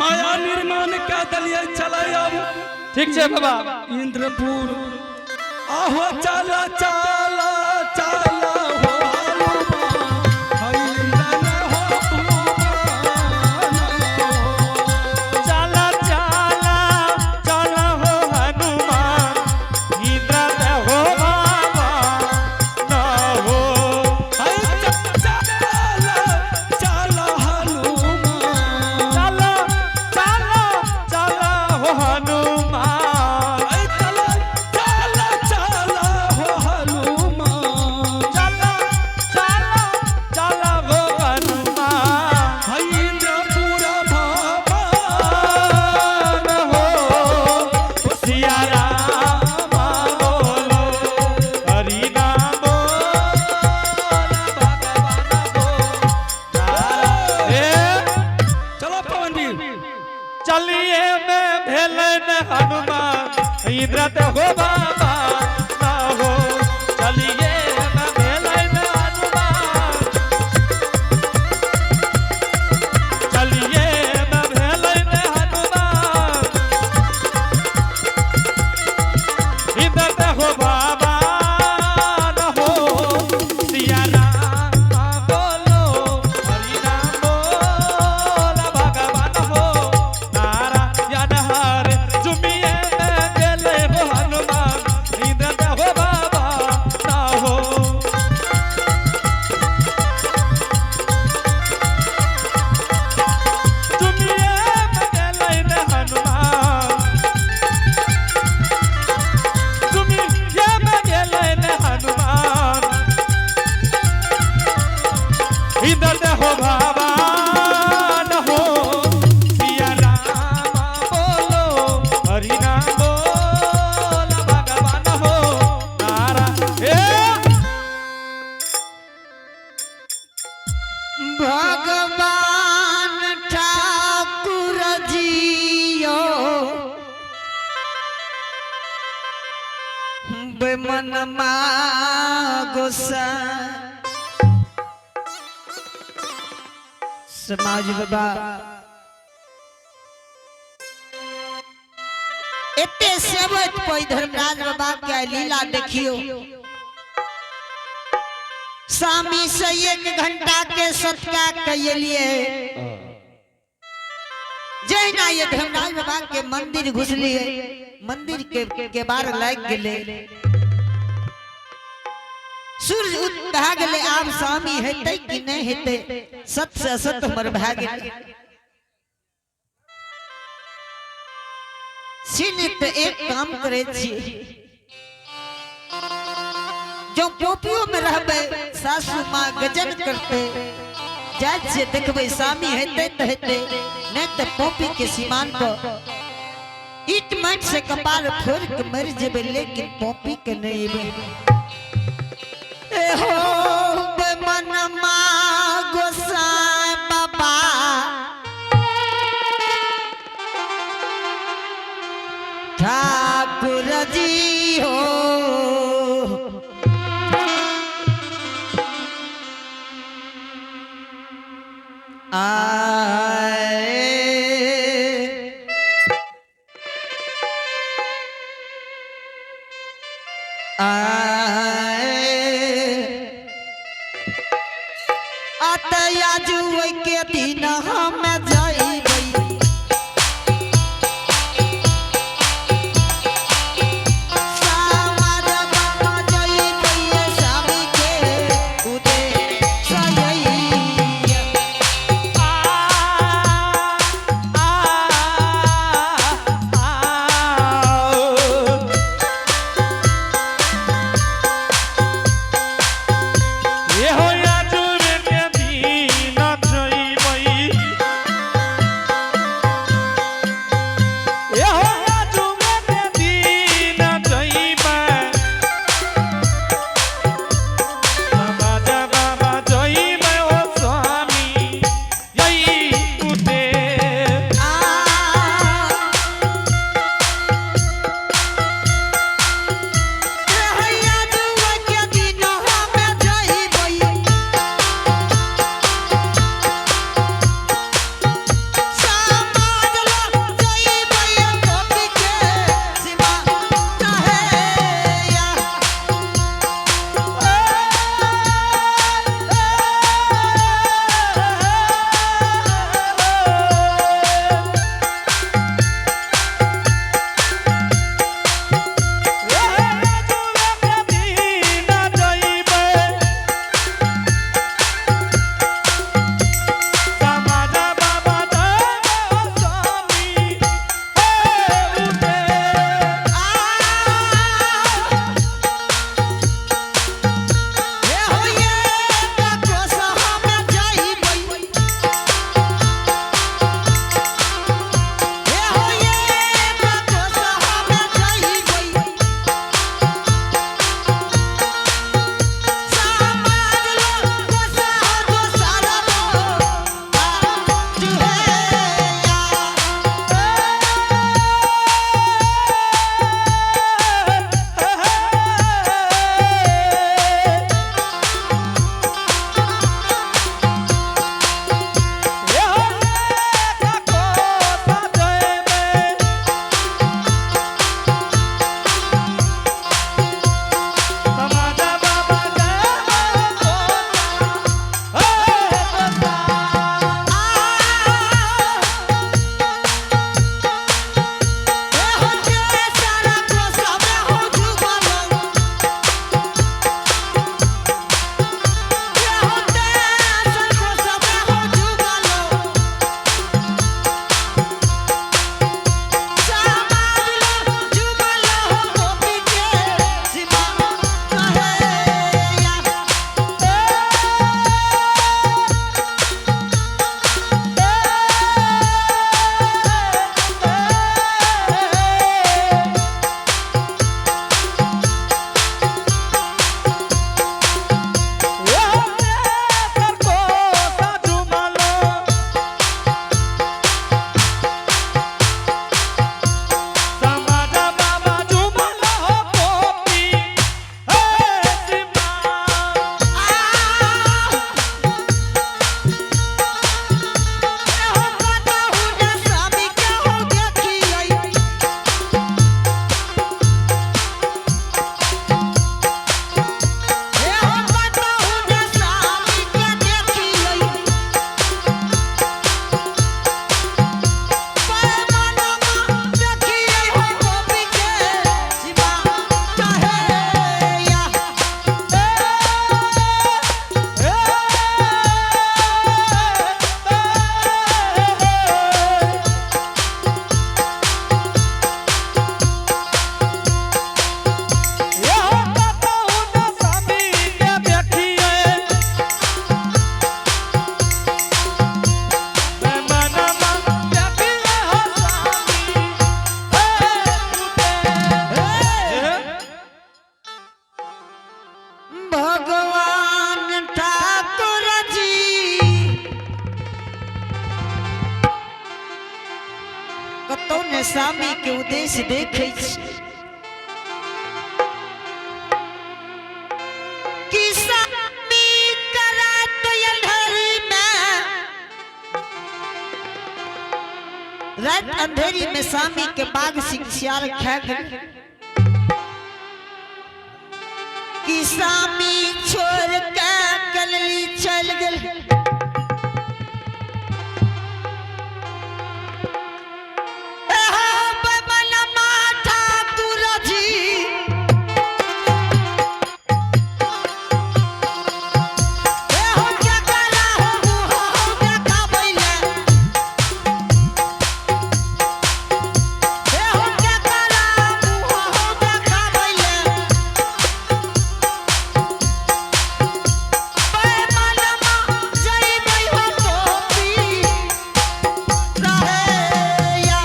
माया निर्माण कह दिलिए चले अब। ठीक छै बाबा। इंद्रपुर आहो, चला चला चला हो हनुमान, हई इंद्र हो भुवन हो। चला चला चला हो हनुमान, इंद्र हो बाबा न हो। हई चला चला हनुमान। चला चला चला हो हनुमान। हई चला चला चला हो हनुमान। चला चला चला हो हनुमान। हई इंद्रपुर भवन हो सिया राम बोलो, हरि नाम बोल, भगवान बोल। ए चलो पवन वीर। चलिए में भेलन हनुमान, इंद्र ते हो बाबा ना हो। चलिए में भेलन हनुमान, चलिए में भेलन हनुमान, इंद्र ते हो बाबा ना हो। सिया राम बोलो, हरि नाम बोल, भगवान हो नारायण हरे। जुमिए में गेले हो हनुमान, इंद्र ते हो बाबा ना हो। जुमिए में गेले ने हनुमान, जुमिए में गेले ने हनुमान, इंद्र ते हो बाबा न हो। सिया राम बोलो, हरि नाम बोल, भगवान हो नारा हे। भगवान ठाकुर जियो बेमन गोसा समाज बाबा एते सेवत पै धर्मराज बाबा के लीला देखियो। स्वामी से एक घंटा के सत्का कैलिए, जहिना ये धर्मराज बाबा के मंदिर घुसलिए, मंदिर के बार लाग गेले, सूर्य उद भए गेले। आब स्वामी हेतै कि नहीं हेतै? सत से असत हमर भए गेलै। सिन तऽ एक काम करै छी, जो पोपियो में रहबै, सासू माँ गजन करते। जाइ छियै, देखबै स्वामी हेतै तऽ हेतै, नहीं तऽ पोपी के सीमान पर ईट माटि से कपार फोड़ के मरि जेबै, लेकिन पोपी के नहीं एबै। ए हो मनमा गोसाई बाबा, ठाकुर जी हो। आए आए अतया जुए के दिन हम जाइबै। सामर बाबा जाइबै, स्वामी के उदे सजैया। आ आ आ ए हो आजुर के दिन जइबै। स्वामी के उद्देश्य देखे छी कि स्वामी करात अंधेरी में, रात अंधेरी में स्वामी के बाघ सिंह सियार खा गए कि स्वामी छोड़ के कलली चल गेल। बबनमा ठाकुर जी, एहो जगला हो हो देखाबैले, एहो जगला हो हो देखाबैले, बबनमा जइबै हो टोपी रहैया।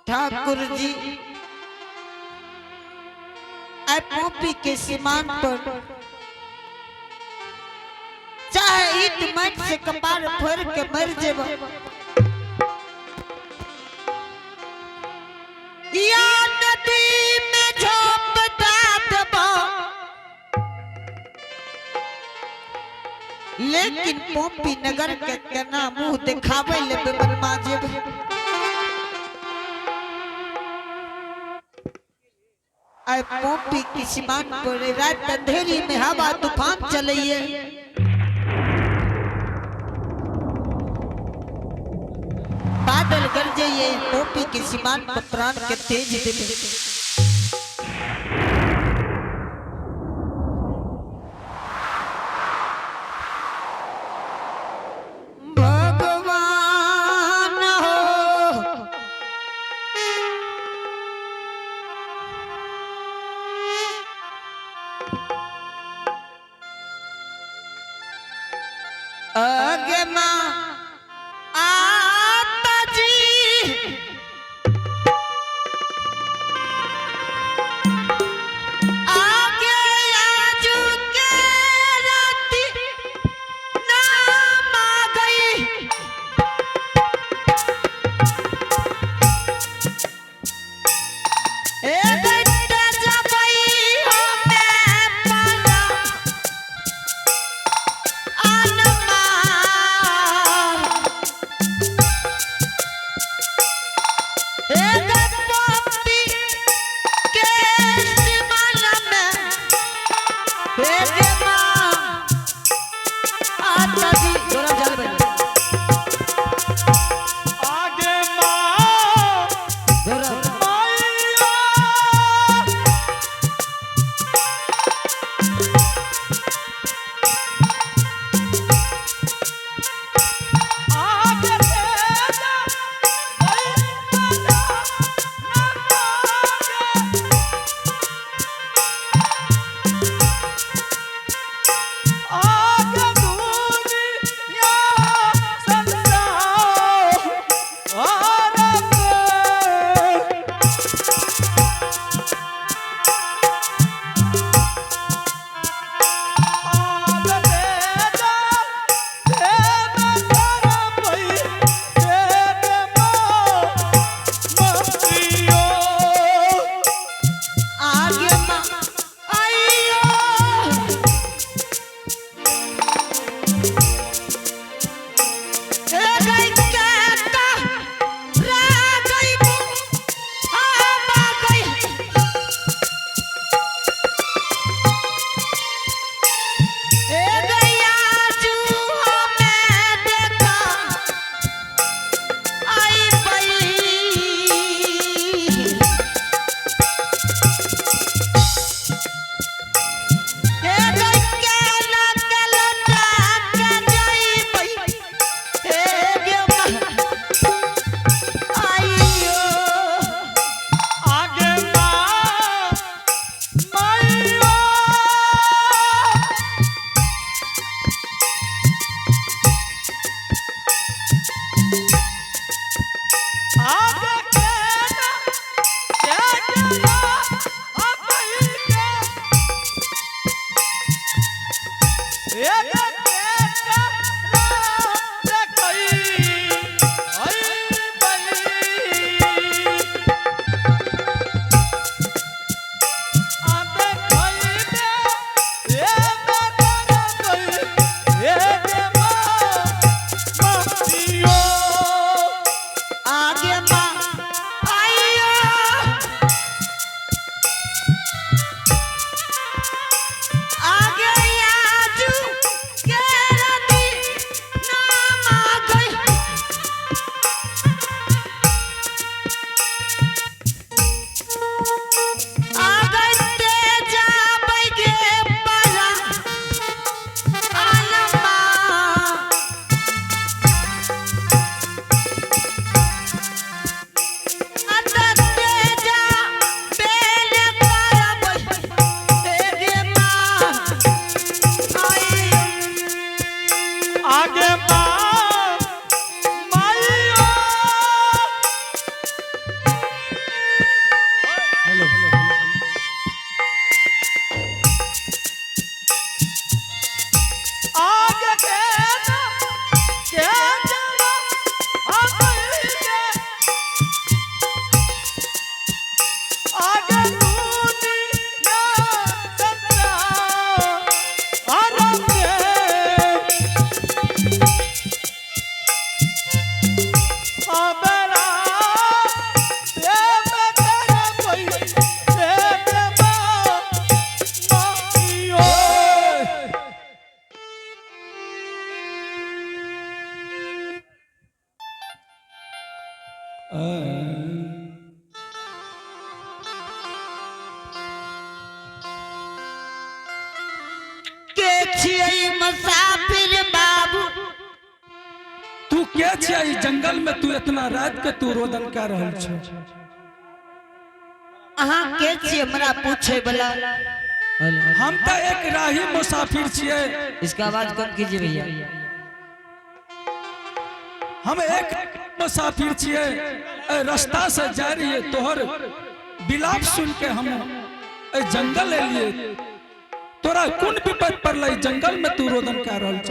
ठाकुर जी, आय पोपी के सीमान पर चाहे ईट मट से कपार फोड़ के मर जेब या नदी में झोंप देब, लेकिन पोपी नगर के केना मुंह दिखावे ले बेमनमा जेब। आय पोपी की सीमान पर रात अंधेरी में हवा तूफान चलइए, बादल गरजइए, पोपी की सीमान पर प्राण के तेज देवे। भगवान हो, आगे माँ आता जी, आगे आजू के राती नाम आ गई, ए गट्टा जबई हो मैं पाला अनमार, ए गप्पी के सिमन में, ए गे माँ आता जी, गौरव जाल बजा। आगे माँ गौरव माइया आगे आगे माँ आइयो। आगे आजू के राती नाम आ गई। आ गई तेजा बैगे परा आलमा। तेजा बेल करब एगे माँ आई। आगे माँ माइयो। आगे के ना के जरा आगे के आगे दुनिया सत्रा आरम के आबरा देव तेरा कोई देव माइयो। के छियै मुसाफिर बाबू? तू के छियै ई जंगल में? तू इतना रात के तू रोदन कर रहल छ? अहाँ के छियै हमरा पूछे वाला? हम तो एक राही मुसाफिर छियै। इसका आवाज कम कीजिए भैया। हम एक मुसाफिर छियै, ए रास्ता से जा रहिए, तोहर बिलाप सुन के हम ए जंगल एलिए। तोरा कोन विपद पड़लै, जंगल में तू रोदन कर रहल छ?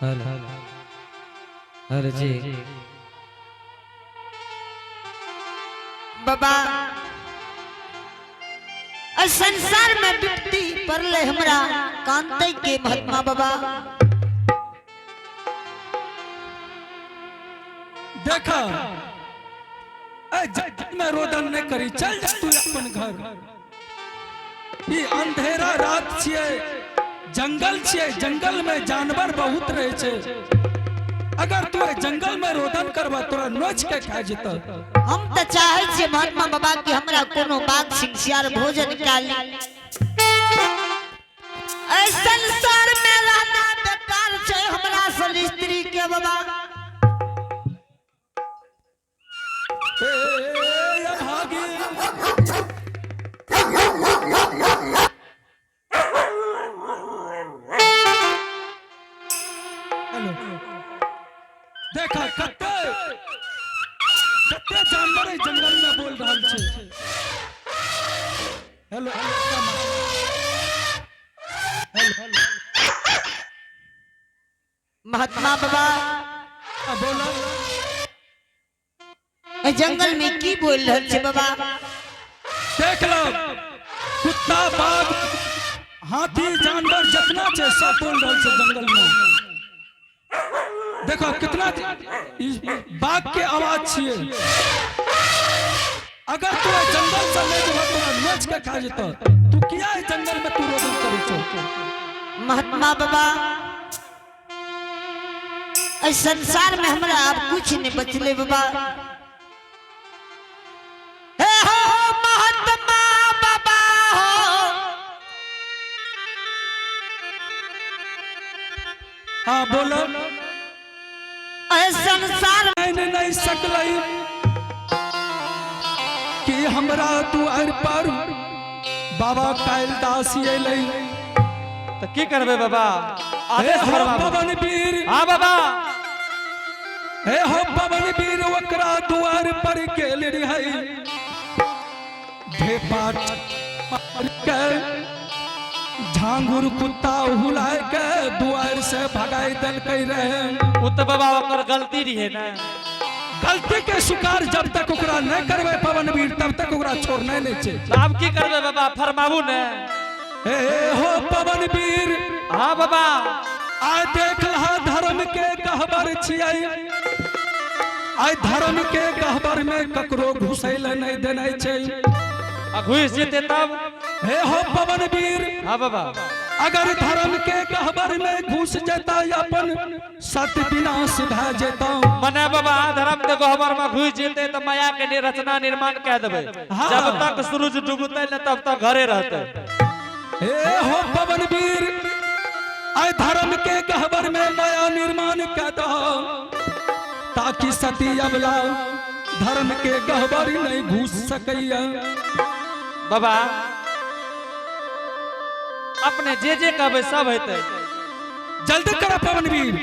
हेलो हेलो जी। बाबा, ए संसार में विपत्ति पड़ले हमरा कांते के महात्मा बाबा। देखा, ए जंगल में रोदन नहीं करी, चल जा तू अपन घर। ई अंधेरा रात छियै, जंगल छियै, जंगल में जानवर बहुत रहे छै। अगर तू ए जंगल में रोदन करबा, तोरा नोच के खा जेतऽ। हम तऽ चाहै छियै महात्मा बाबा कि हमरा कोनो बाघ सिंह सियार भोजन काली। ऐ संसार में रहना बेकार छै हमरा सन स्त्री के बाबा। ए भागी। हेलो। देखा, कते कते जानवर एहि जंगल में बोल रहल छै। Hello hello. महात्मा बाबा। बोलो। ऐ जंगल में की बोल रहल छै बाबा? देख लो, कुत्ता, बाघ, हाथी, जानवर जितना छै सब बोल रहल छै जंगल में। देखो, कितना ई बाघ के आवाज छियै। अगर तू एहि जंगल से ले जेबह, तोरा नोच के खा जेतऽ। तू किया एहि जंगल में तू रोदन करै छौ? महात्मा बाबा, ऐ संसार में हमरा अब कुछ नहीं बचले बाबा। हे हो महात्मा बाबा हो। हाँ, बोलो। ऐ संसार नहीं नहीं सकलै कि हमरा दुआर पर बाबा कालिदास अयलै। तऽ की करबै बाबा? हे आदेश हो फरमाबू। पवन वीर। हाँ बाबा। हे हो पवन वीर, ओकरा दुआर पर गेल रहै, ढेपा मार के। झांगुर कुत्ता हुलाय के दुआर से भगाई देलकै रहे। ओ तऽ बाबा ओकर गलती रहे ना। गलती के स्वीकार जब तक ओकरा नहीं करबै पवन वीर, तब तक ओकरा छोड़ने नहीं छै। आब की करबै बाबा, फरमाबू ने। हे हो पवन वीर। हाँ बाबा। आ देख लहा धर्म के गहबर छियै, आइ धर्म के गहबर में ककरो घुसै लए नहीं देने छै। आ घुस जेते तब? हे हो पवन वीर। हाँ बाबा। अगर धर्म के गहबर में घुस जेता, अपन सत विनाश भए जेता। मने बाबा धर्म के गहबर में घुस जेते तऽ माया के रचना निर्माण कए देबै। हाँ। जब तक सूरज डूबते न तब तक घरे रहते। हे हो पवन वीर, आइ धर्म के गहबर में माया निर्माण कए दहो, ताकि सती अबला धर्म के गहबर नहीं घुस सकैया। बाबा अपने जे जे कहबै सब हेतै। जल्दी कर पवन वीर।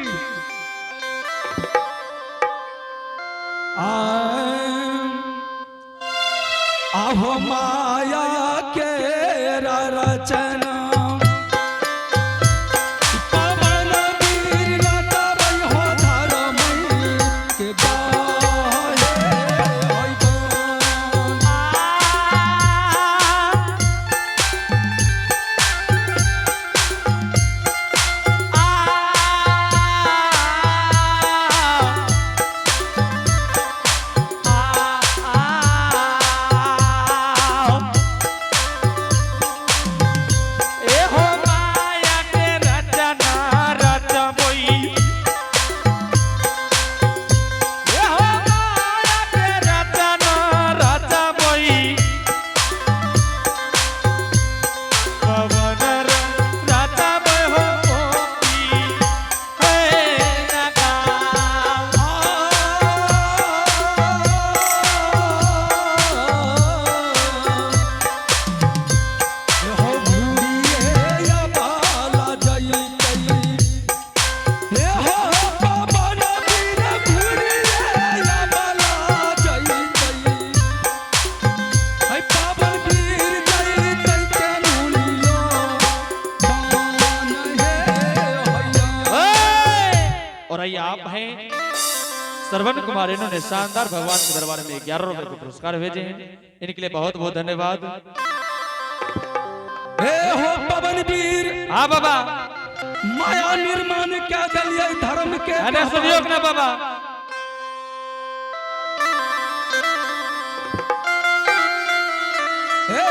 आहो माया के रचना पवन वीर रचबै हो धर्म के गाहे होई गान। हो भूरिये बाला जइतै, हे हो पवन वीर भूरिये बाला जइतै, हे पवन वीर जइतै के मुनियो बान हे हैया। और आइए आप हैं श्रवण कुमार, इन्होंने शानदार भगवान के दरबार में 11 रुपए के पुरस्कार भेजे हैं, इनके लिए बहुत बहुत धन्यवाद। हे हो पवन वीर। हाँ बाबा। माया निर्माण क्या दलियै धर्म के अरे सुनियो ना बाबा। हे।